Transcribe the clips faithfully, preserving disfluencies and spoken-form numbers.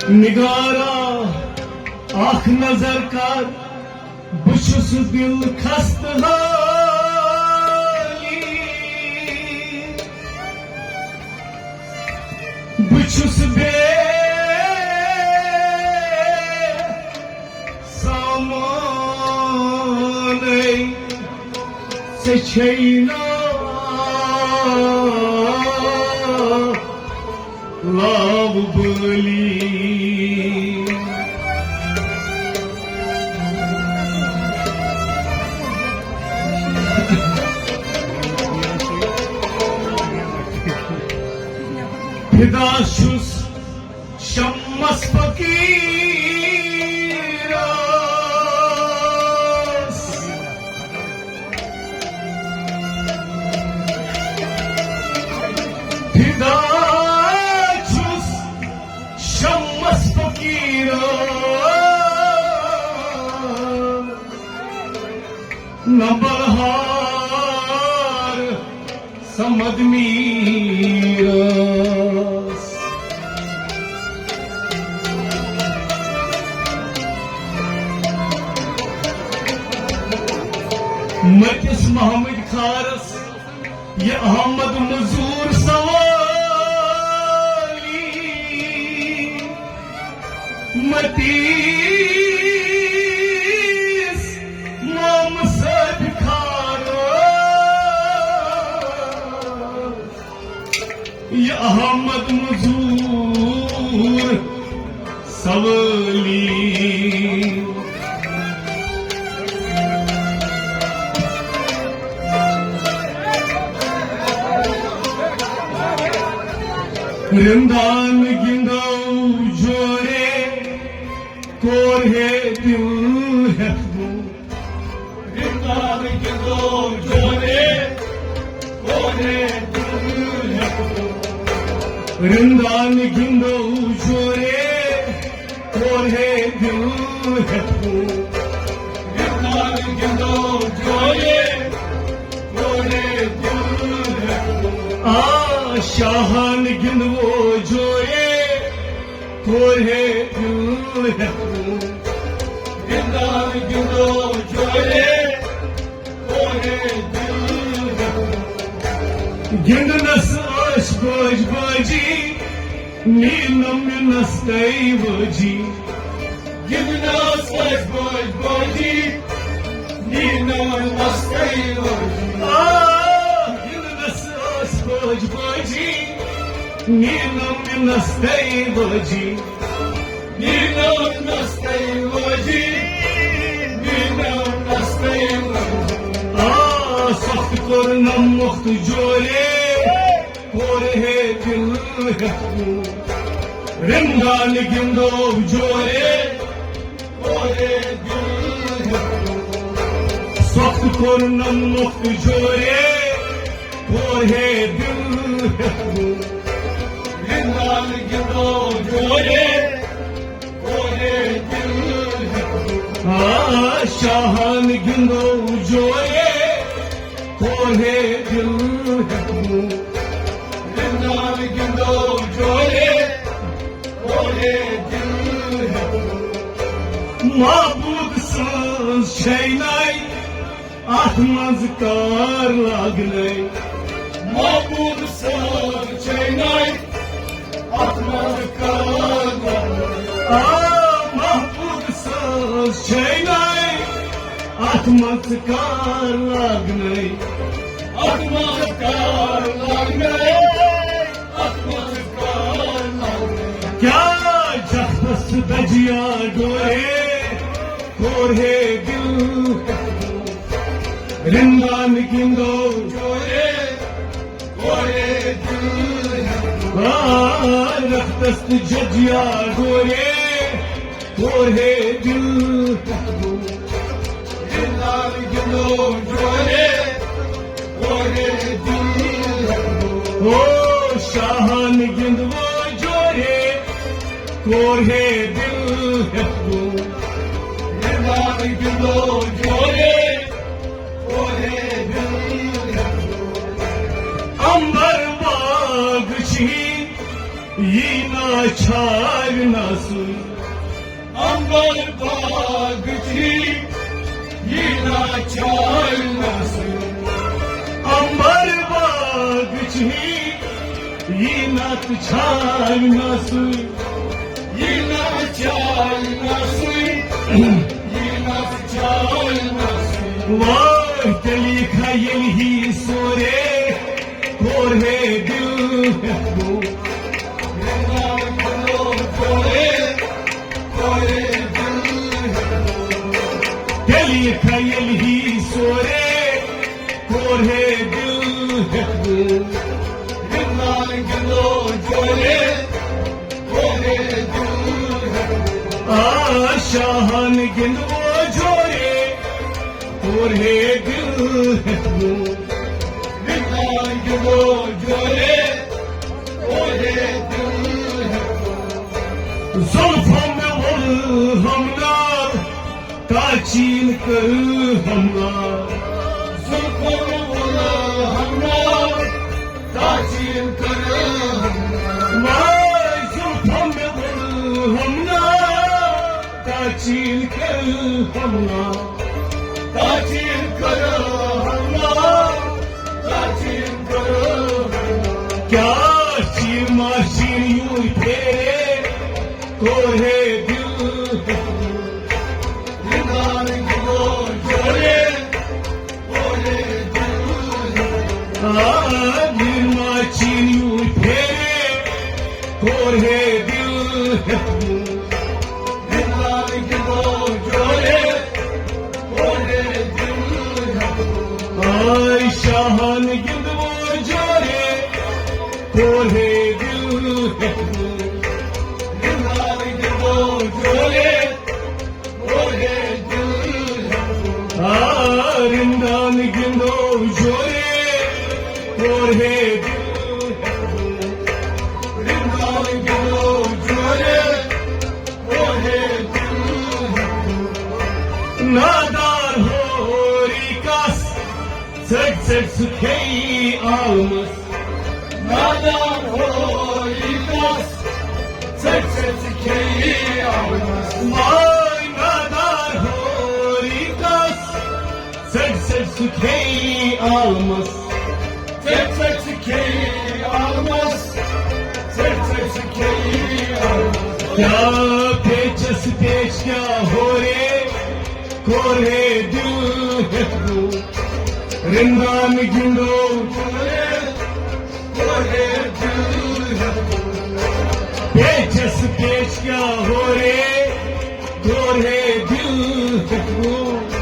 نگارا، اکھ نظر کر، بہٕ چھُس دِل خستہٕ حالی۔ بہٕ چھُس بے سامانَے، ژےٚ چھَے نا لاو بٲلی۔ فدا چھُس شمس فقیرس، فدا چھُس شمس فقیرس، نہ بلہار صمد میرس۔ مٔتِس محمد خارس، یہِ احمد مزور سوالی۔ مٔتِس محمد صٲب خارس، یہِ احمد مزور سوالی۔ رندان گندو جوڑے، کور ہے دل ہے۔ رندان گندو جوڑے، کور ہے دل ہے۔ رندان گندو جوڑے، کور ہے دل ہے۔ رندان گندو جوڑے، کور ہے دل ہے۔ آ شاہان گندو جوڑے، کور ہے دل ہے۔ گندان گندو جوڑے، کور ہے دل ہے۔ گندنس ٲسۍ بٲج بٲجی، نی نہٕ مےٚ نستَے وٲجی۔ گندنس ٲسۍ بٲج بٲجی، نی نہٕ مےٚ نستَے وٲجی۔ آ، گندنس ٲسۍ بٲج بٲجی، نی نہٕ مےٚ نستَے وٲجی۔ نی نہٕ مےٚ نستَے وٲجی، نی نہٕ مےٚ نستَے وٲجی۔ آ، سخت کوٚر نہٕ مۄخت جوڑے، کور ہے دل ہے۔ رندان گندو جوڑے، کور ہے دل ہے۔ سخت کوٚر نہٕ مۄخت جوڑے، کور ہے دل ہے۔ رندان گندو جوڑے، کور ہے دل ہے۔ آ شاہان گندو جوڑے، کور ہے دل ہے۔ رندان گندو جوڑے، کور ہے دل ہے۔ معبود سٕنٛز چھے ناے، اتھ منٛز کار لاگنے۔ معبود سٕنٛز چھے ناے، اتھ منٛز کار لاگنے۔ آ، معبود سٕنٛز چھے ناے، اتھ منٛز کار لاگنے۔ اتھ منٛز کار لاگنے۔ اتھ منٛز کار لاگنے۔ کیا جخت دجیا ڈورے، کور ہے دل ہے۔ رندان گندو جوڑے، کور ہے دل ہے۔ آ، رختس تہٕ ججیا ڈورے، کور ہے دل ہے۔ رندان گندو جوڑے، کور ہے دل ہے۔ او شاہان گندو جوڑے، کور ہے دل ہے۔ رندان گندو جوڑے، کور ہے دل ہے۔ امبر باغ چھی، یی نا چھاوِ نہ سُے۔ امبر باغ چھی، یی نا چھاوِ نہ سُے۔ امبر باغ چھی، یی نا تہٕ چھاوِ نہ سُے۔ یی نا چھاوِ نہ سُے۔ یی نا تہٕ چھاوِ نہ سُے۔ واہ، تیٚلہِ کھا ییٚلہِ ہی سورے، کوٚر ہے دِل ہیوٚتمُت۔ تیٚلہِ یِتھے ییٚلہِ ہی سورے، کوٚر ہے دِل ہیوٚتمُت۔ آ، شاہن گِنٛدوو جورے، کوٚر ہے دِل ہیوٚتمُت۔ زُلفو مےٚ ووٚن ہمدار، تاچین کٔر ہمدار۔ زُلفو مےٚ ووٚن ہمدار، تاچین کٔر ہمدار۔ ماے زُلفو مےٚ ووٚن ہمدار، تاچین کٔر ہمدار۔ تاچین کٔر ہمدار، تاچین کٔر ہمدار۔ کیٛاہ چیٖر ما چیٖر یوٗرۍ پھیرے، کوٚر ہے دِل ہیوٚتمُت۔ آ، گِرما چیٖنیوٗ پھیرے، کوٚر ہے دِل ہیوٚتمُت۔ آے شاہن گِنٛدوو جورے، کوٚر ہے دِل ہیوٚتمُت۔ آ، رِنٛدان گِنٛدو جورے، کوٚر ہے دِل۔ رِنٛدان گِنٛدو جورے، کوٚر ہے دِل۔ نادار ہوری کس، ژٔٹۍ ژٔٹۍ سُہ کھیٚیہِ آلمس۔ نادار ہوری کس، ژٔٹۍ ژٔٹۍ سُہ کھیٚیہِ آلمس۔ ماے نادار ہوری کس، ژٔٹۍ ژٔٹۍ سُہ کھیٚیہِ آلمس۔ ژٔٹۍ ژٔٹۍ سُہ کھیٚیہِ آلمس۔ ژٔٹۍ ژٔٹۍ سُہ کھیٚیہِ آلمس۔ کیٛاہ پیچس پیچ کیٛاہ ہورے، کوٚر ہے دِل ہیوٚتمُت۔ رِنٛدان گِنٛدو۔ پیچس پیچ کیٛاہ ہورے، کوٚر ہے دِل ہیوٚتمُت۔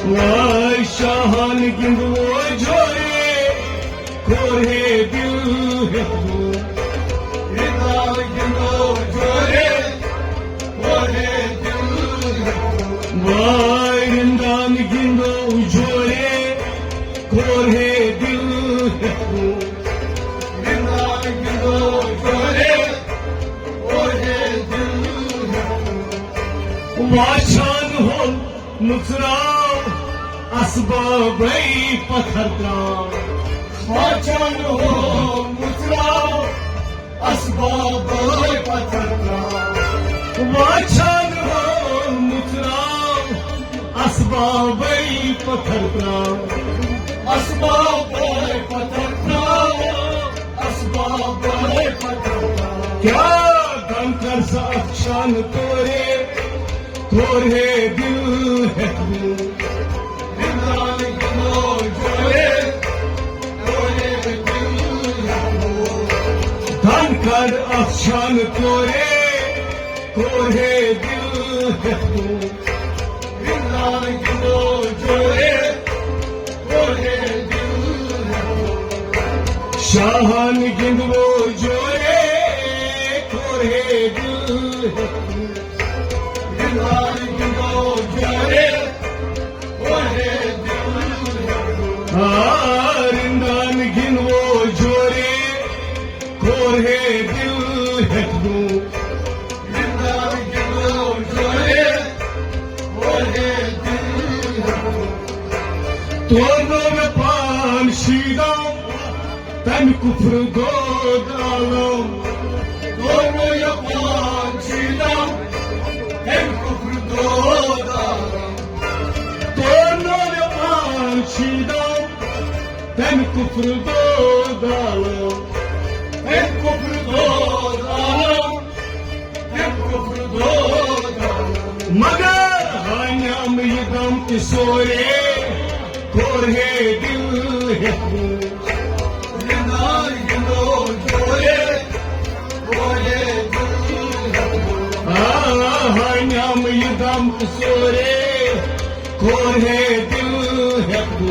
واے شاہن گِنٛدوو جورے، کوٚر ہے دِل ہیوٚتمُت۔ واے رِنٛدان گِنٛدو جورے، کوٚر ہے دِل ہیوٚتمُت۔ واچھان ہُم مُژراو، اسبابے پتھر تراو۔ واچھان ہُم مُژراو، اسبابے پتھر تراو۔ واچھان ہُم مُژراو، اسبابے پتھر تراو۔ اسبابے پتھر تراو۔ اسبابے پتھر تراو۔ کیٛاہ غم کر سا اکھ چھانہٕ تورے، کوٚر ہے دِل ہیوٚتمُت۔ دَن کَڑ اَتھ چھانہٕ تورے، کوٚر ہے دِل ہیوٚتمُت۔ شاہن گِنٛدوو جورے، کوٚر ہے دِل ہیوٚتمُت۔ آ، رِنٛدان گِنٛدوو جورے، کوٚر ہے دِل ہیوٚتمُت۔ تورنو مےٚ پان شیدم، تمہِ کفر دود عالم۔ کوٚر نہٕ یہِ پان شیدم، تمہِ کفر دود عالم۔ کوٚر نہٕ یہِ پان شیدم، تمہِ کفر دود عالم۔ تمہِ کفر دود عالم۔ مگر ہانیام یہِ دم تہِ سورے، کوٚر ہے دل ہیٚتھ۔ آ، ہانیام یہِ دم تہِ سورے، کوٚر ہے دل ہیٚتھ۔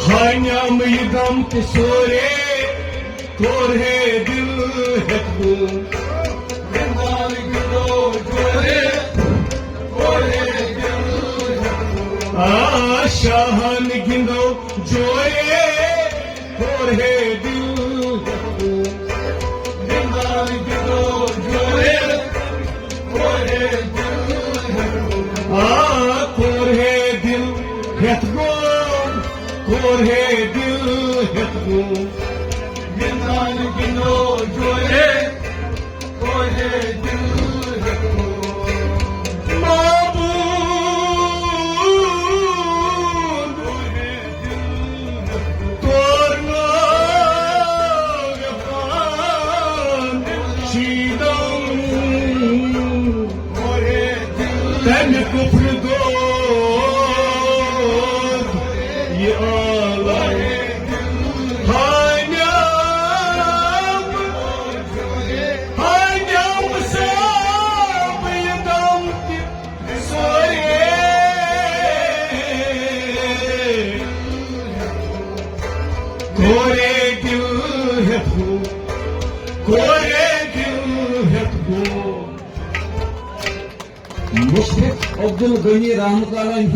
ہانیام یہِ دم تہِ سورے، کوٚر ہے دل ہیٚتھ۔ آ، شاہن گِنٛدو جورے، کوٚر ہے دل ہیٚتھ۔ آ، کوٚر ہے دل ہیٚتھ گوم، کوٚر ہے دل ہیٚتھ گوم۔ گِنٛدان گِنٛدو جورے، کوٚر ہے دل ہیٚتھ گوم۔ معبود، کوٚر نہٕ وفان شیدم۔ تمہِ کفر دود یہِ عالم۔ ہانیام، ہانیام صاحب یہِ دم تہِ سورے۔ کورے دل ہیٚتھ گوم، کورے دل ہیٚتھ گوم۔ مشفق عبدالغنی رحمت اللہ علیہ